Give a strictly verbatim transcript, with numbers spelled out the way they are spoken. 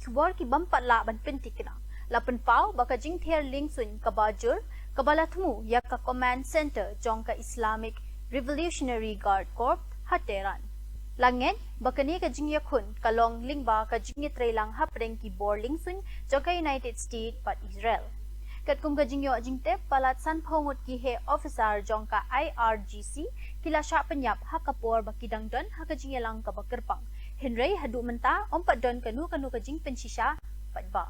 khubor ki bym pat lah ban pynthikna la pynpaw ba ka jingther liengsuiñ kaba jur kaba la thmu ïa ka Command Center jong ka Islamic Revolutionary Guard Corps ha Tehran. La ngeit ba kane ka jingïakhun ka long lyngba ka jingïatreilang hapdeng ki bor liengsuiñ jong ka United States bad Israel. Katkum ka jingïoh jingtip, palat sanphew ngut ki heh officer jong ka I R G C ki la shah pynïap ha ka por ba ki dang don ha ka jingïalang kaba kyrpang. Hynrei haduh mynta ym pat don kano kano ka jingpynshisha pat ba.